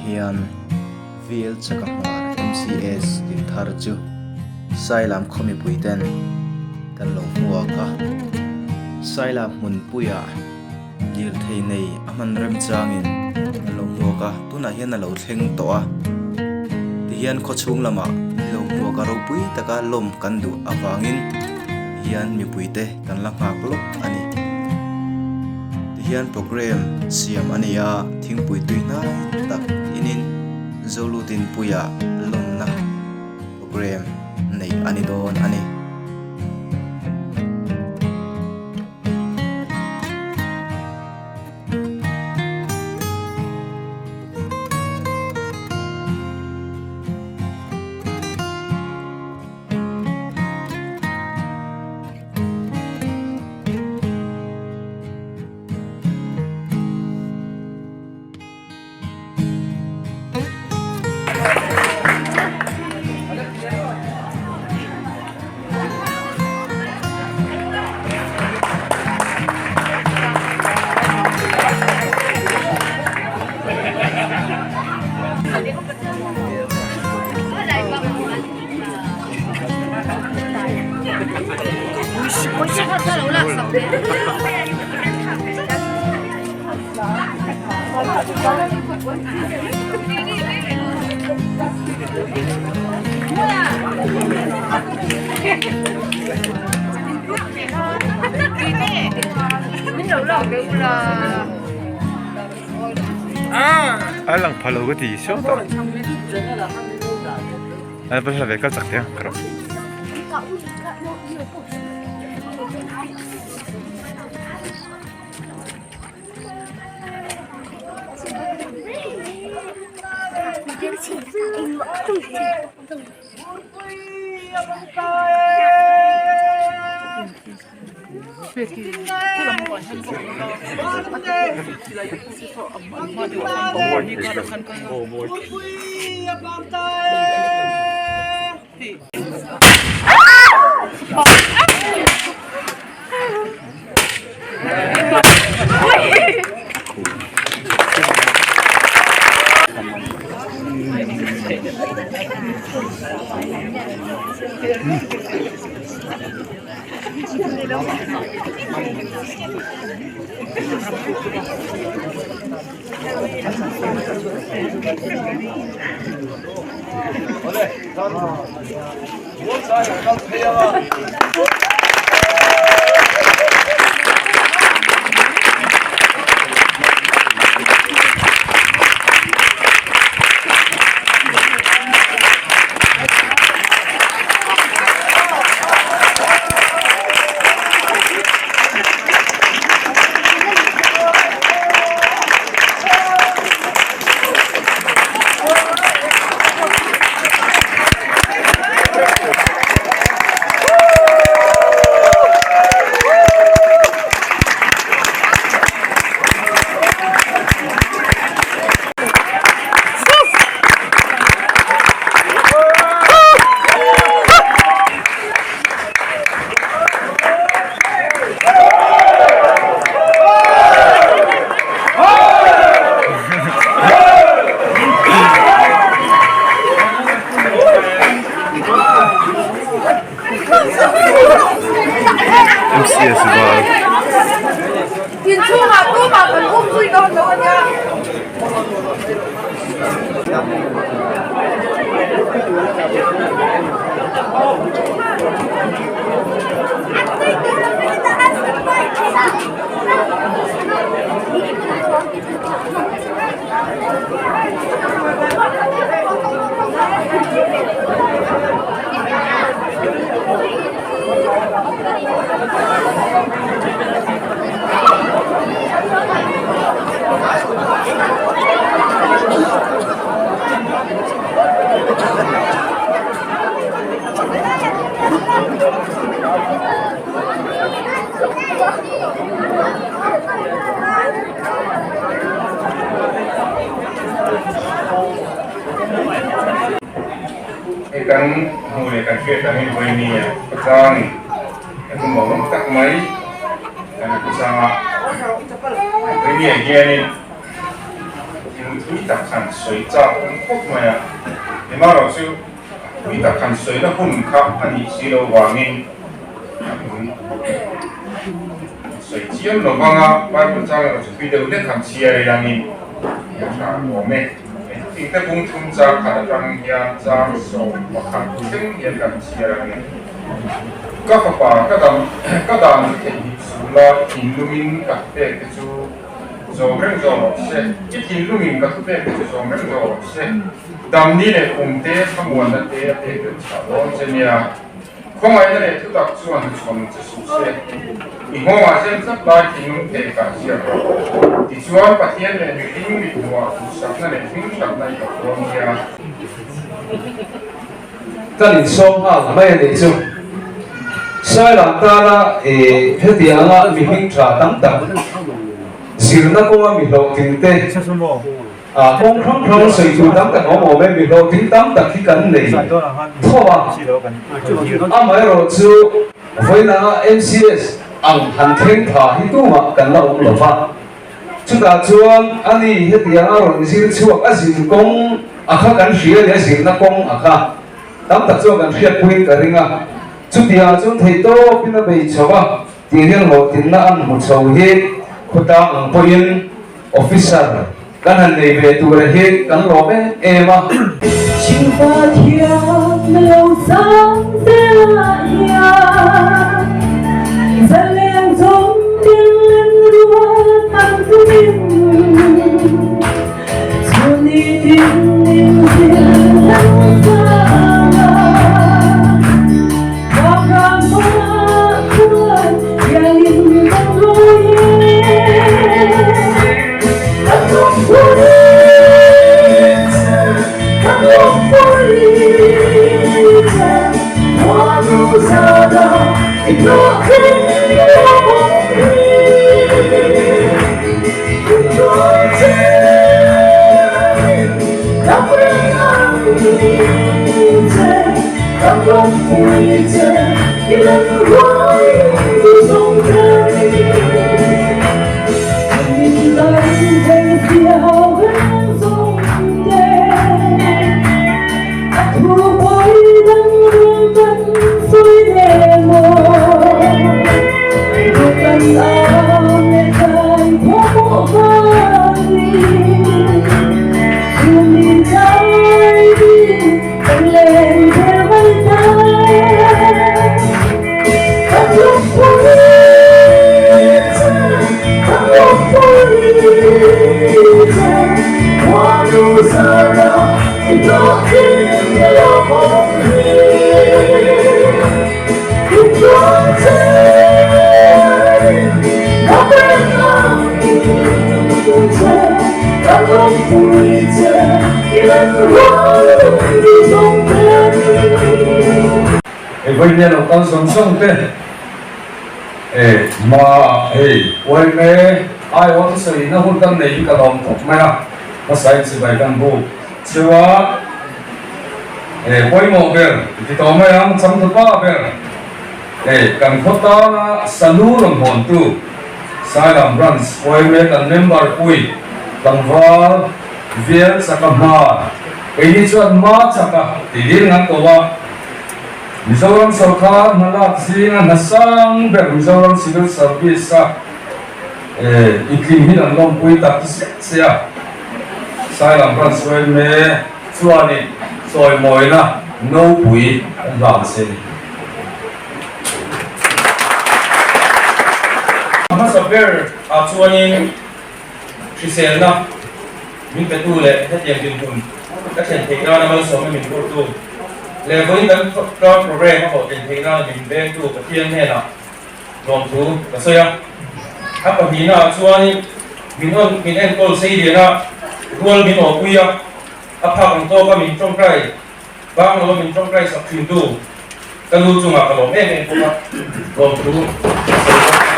hian VL Chaka Hmar MCS din thar chu Sailam khaw mipui ten kan lo hmuak a. Sailam hmunpuiah lirthei nei a hman remchangin an lo hmuak a, tunah hian a lo thleng tawh a. Tihian khaw chhung lamah min lo hmuak a, ropui taka lawm kan duh avangin hian mipuite kan la nghak lawk a ni. Tihian program siam a ni a, thingpui tui hnai tak inin Zolutin puia lawmna program neih a ni dawn a ni. A lang pha lo ka ti sawt a a va hla ve kal chak teh ang ka rawh. MCS val. Hei kan hmuh leh kan hriat angin vawiin a khawchangin kan tum lo awm tak mai kan khawchanga vawiin ah hianin. hun thui tak han sawi chak awm khawp mai a, amaherawhchu thui tak han sawina hun kha a nih si loh vangin a sawi chiam lo vang a, Bible chang erawh chu thui deuh hlek han chhiar ila angin a tha awm e. Thingte bung thum chang khat atang hian chang 11 thleng hian kan chhiar ang e. Ka fapa, ka dam, ka dan chu theihnghilh suh la, i thinlungin ka thupek te chu zawm reng zawk rawh se. I thinlungin ka thupek te chu zawm reng zawk rawh se. Damni leh kumte thlamuanna te a pek reng chhah dawn che nia. Khawngaihna leh thutak chuan chhawn che suh se. I nghawngah zem tlat lai thinlung thei kah ziak rawh. Tichuan Pathian leh mihring mithmuhah duhsakna leh hmingthatna i tak dawn nia. Kan insawm nghal mai a nih chu. Sailam tana hetianga mi hmingtha tam tak zirna kawnga mi hlawhtling te Ah, kawng hrang hrang sawi tur tam tak a awm awm e, mi hlawhtling tam tak hi kan nei tho a, amaherawh chu vawiinanga MCS ang han thleng tha hi tumah kan la awm lo va, chutah chuan ani hetianga rawn zir chhuak a zin kawng a kha kan hria leh a zirna kawng a kha tam tak chuan kan hriatpuiin ka ring a, chutiangah chuan theihtawpin a bei chho a, tih hian hlawhtlinna an hmu chho hi khawtlang ang pawhin Officer kan han nei ve tura hi kan lawm em em a. Chhingpa thiam lo sang zelah hian zaleng zawng ding rual tam tumin chhuni tin ning zir nang sanga Ram chuan hianin kan rawi e Kan lawmpui che, kan lawmpui che Khuanu zana i hlawhtling lawm hi Kumtluang che dam reng ang che Kan lawmpui che i lan ruai tu zawng thei. Min dang thei siau reng zawng te. A thu pawi dang reng kan sawi le maw. Kan ang leh kan khawhmuh vangin. Chumi tlai din Kan leng zel mai ta Kan lawmpui che Kan lawmpui che Khuanu zara i hlawhtling lawmawm hi Kumtluang che Dam reng ang che Kan lawmpui che Vawinia lo kal zawng zawng te e ma hei uaime aiawh thusawi na hun kan nei hi ka lawm khawp mai a hmasa in chibai kan buk cheu a e pawimawh ber ti tawh mai ang changtupa ber e kan khaw tana salu rawn hawn tu Sailam branch uaime kan member pui tlangval Vial chaka hma, keini chuan ma chaka ti ding an ko a. Mizoram sorkar hna lak zinga hna sang ber Mizoram Civil Service a i tling hi an lawmpui tak zet che a. Sailam Branch yma chuanin chawimawina nopui an hlan che ni. A hmasa ber ah chuanin Hriselna min petu leh hetiang dinhmun ka thlen theih nana malsawmna min phurtu leh vawiin kan term program a hlawhtlin theih nana min vengtu Pathian hnenah lawmthu ka sawi a. A pahnihna ah chuanin min awn min enkawl sei lian a, rual min awpui a, a phak ang tawka min tawngtai bang lo a min tawngtai sak thintu ka nu chungah ka lawm em em bawk a, lawmthu ka sawi bawk a.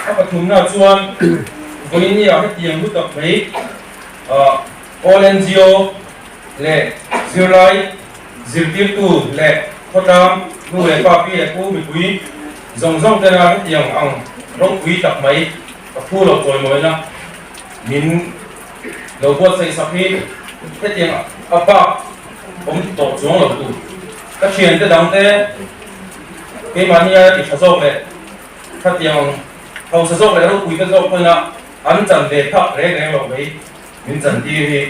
A pathumna chuan vawinia hetiang lu tak mai All NGO leh zirlai zirtirtu leh khawtlang nu leh pa pi leh pu mipui zawng zawng tena hetiang ang ropui tak mai ka phu lo chawimawina. Min lo buatsaih sak hi hetiang a bak awm tawh chuang lo tur. Ka thiante dangte keimahni aia ti tha zawk leh khatiang hausa zawk leh ropuite zawk pawhin an chan ve phak reng reng loh mai min chan tir hi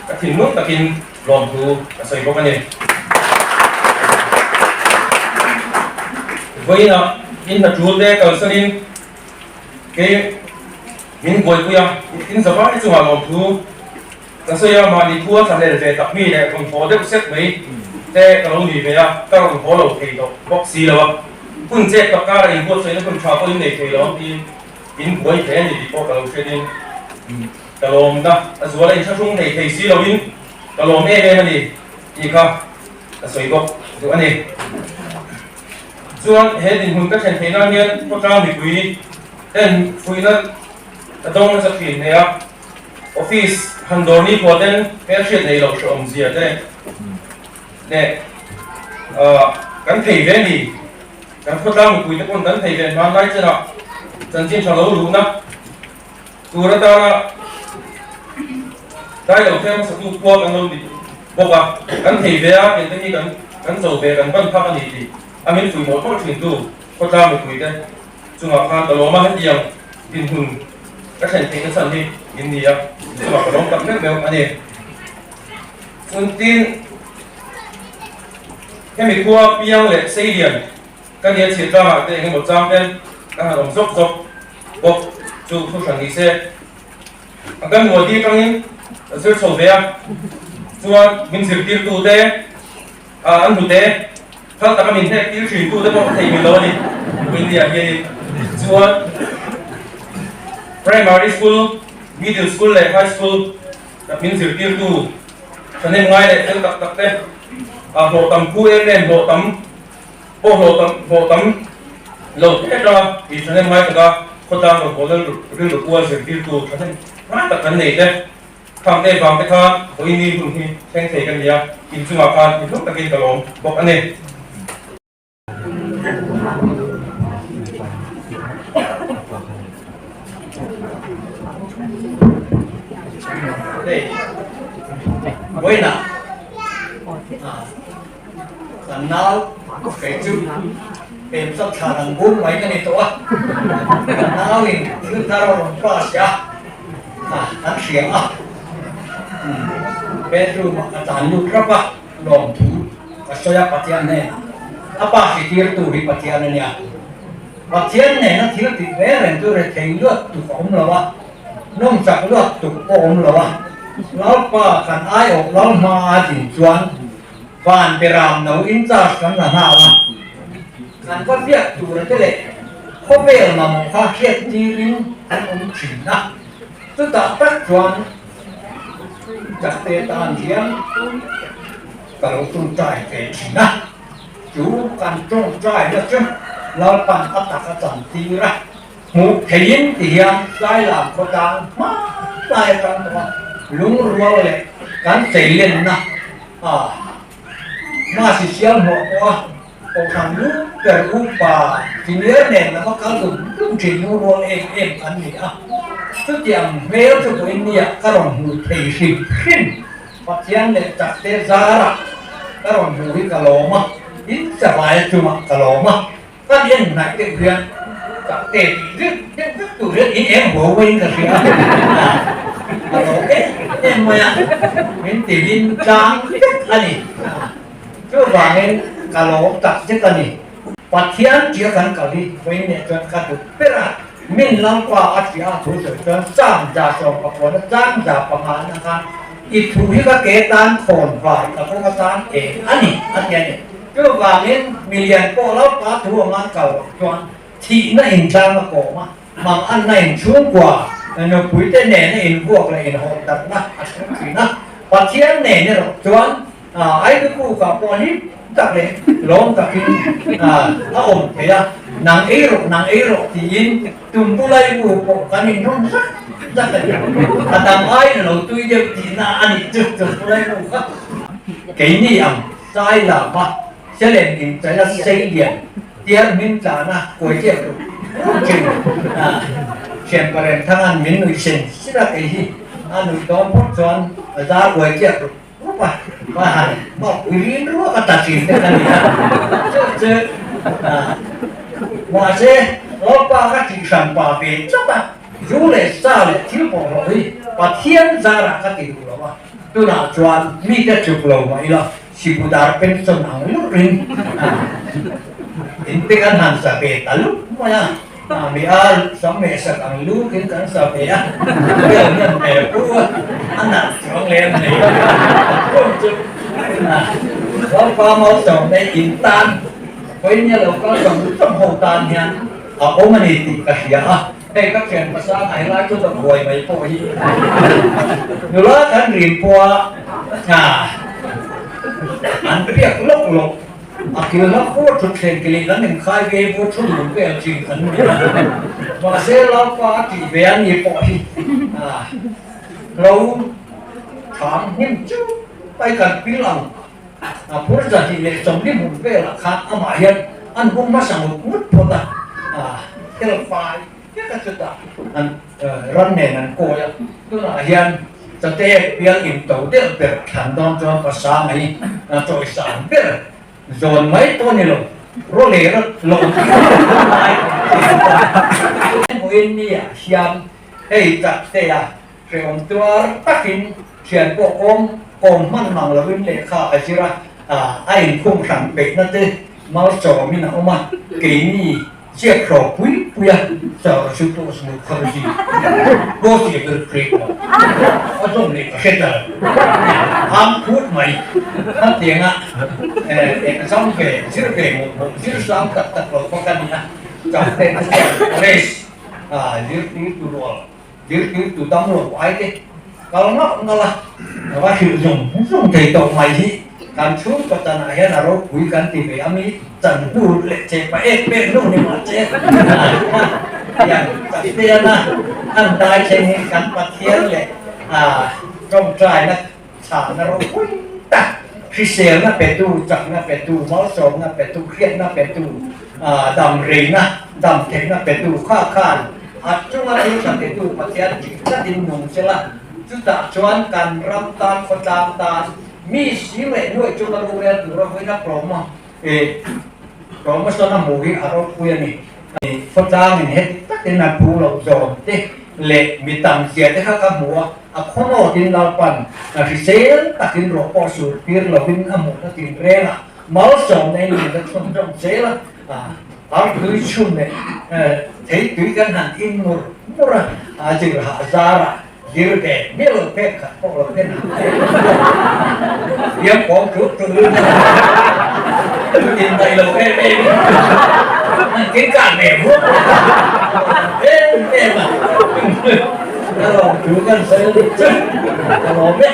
ka thinlung takin lawmthu ka sawi bawk a ni. Vawiinah in hna tul te kalsanin Kei min buaipui a, in zavai chungah lawmthu ka sawi a, mahni khua thlahlel ve tak mi leh rawn haw deuh sek mai te ka lo ni ve a, ka rawn haw lo thei tawh bawk si lo a, hun chet tak kara inbuatsaihna hun tha pawh in nei thei lo ang tiin in buai hle a ni tih pawh ka lo hriatin ka lawmna a zual a, inthlahrung nei thei si loin ka lawm em em a ni tih kha ka sawi bawk duh a ni. Chuan he dinhmun ka thlen theih nan hian khawtlang mipui ten fuihna ka dawng nasa thin hle a, office han dawr ni khua ten hmelhriat nei loh hrehawm zia te leh kan thei ve ni, kan khawtlang mipui te pawn kan thei ve hmanlai chenah chanchin tha lo luhna tur atana dai lo theng hmasatu khua kan lo ni bawk a, kan thei ve a, tiang te hi kan kan cho ve kan ban phak a ni tih a min fuih mawlh mawlh thin tu khawtlang mipui te chungah khan ka lawm a, hetiang dinhmun ka thlen theihna chhan hi in ni a, chungah ka lawm tak meuh meuh a ni. Chun tin hemi khua Piang leh Seilian ka nia chhiat tlangah te engemaw chang ten ka han awm zawk zawk bawk chu thu hran ni se. A kan mualti atangin ka zir chho ve a, chuan min zirtirtu te, an hnute thal taka min hnek tir thin tu te pawh ka thei mil lo a ni India hianin. Chuan primary school, middle school leh high school min zirtirtu thahnem ngai leh fel tak tak te, hlawh tam phu em em, hlawh tam pawh hlawh tam hlawh tam lo hle atanga mi thahnem ngai taka khawtlang rawn haw lal rilru kual zirtirtu thahnem ngai tak kan nei te, khang te vang te khan vawiini hun hi thleng thei ka ni a, inchungah khan inhlawk takin ka lawm bawk a ni. Hei, vawiinah Kan nau kei chu pem chak thlan ang bum mai ka ni tawh a, kan nau in thil thar a rawn pass a, kan hria a, bedroom ah ka tlan lut rap a, lawmthu ka sawi a Pathian hnenah, a pa hritir tu hi Pathian a nia, Pathian nena thil tih ve reng chu rethei luat tuk a awm lo a, nawmchak luat tuk pawh a awm lo a, Lalpa kan aiawh Lalhma a din chuan Van beram no in charge kan la nghal a, kan va biak tur te leh khawvel mamawh kha hriat tirin an awm thin a, chutah tak chuan Chakte tan hian ka lo tawngtai ve thin a, chu kan tawngtai na chu Lalpan a tak a chan tir a, hmuh theihin ti hian Sailam khawtlang hma lai atang tawh a lungrual leh kan cheilenna A, Masi sial hmuah pawh a kohhran lu ber upa senior nen lama kal dum dum thin nu rual em em an ni a, chutiang hmel chu vawiin nia ka rawn hmu thei hrim hrim. Pathian leh chakte zarah ka rawn hmu hi ka lawm a, in chavai chungah ka lawm a, Kan en hnaih deuh hian chakte tih vek deuh vek tur hian in eng huau maiin ka hria a, a lo em em mai a, min ti hlim tlang vek a ni. Chuvangin ka lawm tak zet a ni. Pathian tia kan kal hi vawiin leh chuan ka duh ber a, min Lalpa a tia a thu sawi chuan Psalm 19 chang 5 na khan i thu hi ka ke tan khawn vai ka kawng atan eng a ni a ti a ni. Chuvangin milian pawh lo pa thu a ngan kal loh chuan thihna intlang a kawm a, mang anna in chhungkua nupuite nena invuak leh inhawlhdarhna a thleng thin a. Pathian nen erawh chuan Aidukuka pawh hlim tak leh lawm takin a awm thei a, nang ei rawh, nang ei rawh tiin tumpulaimu pawh kan inrawn zak zak a ni. A dang aiin a lo tui deuh tihna a nih chu tumpulaimu kha. Keini ang Sai lama selen in chaina sei lian tiar hmin tlana kuai chiah tur thin a. Thian parem thangan min nuih sen sin a kei hi a nuih dawn phawt chuan a zar uai chiah rup rup a, ka han bak pui rin ruak a ta thin te ka ni a, chu chu mahse Lalpa ka tih hran pa ve tlat a, zu leh sa leh thil pawhhlawh hi Pathian zarah ka ti duh lo a, tunah chuan mite tluk lo mah ila Sipudar pension ang lurin in te kan han sa ve ta lup mai a, mi a sam meh sak ang lukin kan sa ve a, vel hian hmel pu a, a nalh chuang lem nei kum chu Lalpa malsawm nei in tan vawinia lo kal zawng zawng ho tan hian a awm a ni tih ka hria a, hei ka thian hmasa ngai lai chu dawt huai mai pawh hi nula kan rin pawha An piak lawk lawk a kil hlak vur thut thleng ki leh lam in khai ve vur thu dun vel thin an ni a, mahse Lalpa a tih ve a ni pawh hi lo thang hnim chu pai kan pil ang a phur zahnih leh sawmli hmun velah khan amah hian an hung hmasa ngut ngut phawt a, thil fai vek a chutah an ram nen an kawi a, tunah hian Chate bial in to deuh ber thlan dawn chuan pasa mai chawisan ber zawn mai pawh a ni lo, ro leh ro lo lai hmuin mi ah hian hei Chate a hrehawm tuar takin thian pawh kawm kawm hman mang lovin lehkha a zir a, a inkhung hran peihna te malsawmin a awm a, keini Chiat hrawk pui pui a, chau chu pawh smu khar chi pawh chi ber khrih lo a zawm leh ka hre ta lo am phut mai a tiang a exam ve zir ve mawlh mawlh zir sang tak tak lo bawk a ni a chau te chu chuan race zir tir tu rual zir tir tu dam lo ai te kal ngauh ngal a va hrilh zung zung thei tawh mai hi kan chhungkaw chanah hian a ropui kan ti ve a mi chan hnu leh che pa ek pek hnu ni mah che hian Pathiana an dai thlengin kan Pathian leh tawngtaina chhana ropui tak hriselna petu chakna petu malsawmna petu hriatna petu damreina damtheihna petu kha khan a chunga thil tha petu Pathian dik tlatin nung sela chutah chuan kan ram tan khawtlang tan mi si leh nuaih chunga rorel tura vawiina promo promotion a hmuh hi a ropui a ni. Khawtlangin heti takin a phu loh zawm te leh mi tam zia te kha ka hmu a, a khawnawtin Lalpan a hrisel takin rawh pawh sur tir lovin a hmuhna tinreng a, malsawmna in min la chhunzawm zel a, ar tui chhun leh thei tui kan han in mur mur a, a zir hah zarah zir ve miah lo pek khat pawh lo ten han biang pawng tluk tluk in daih lo em em an kin kah ve vuk em em a ka lawm thu kan sawi lutuk chu ka lawm e.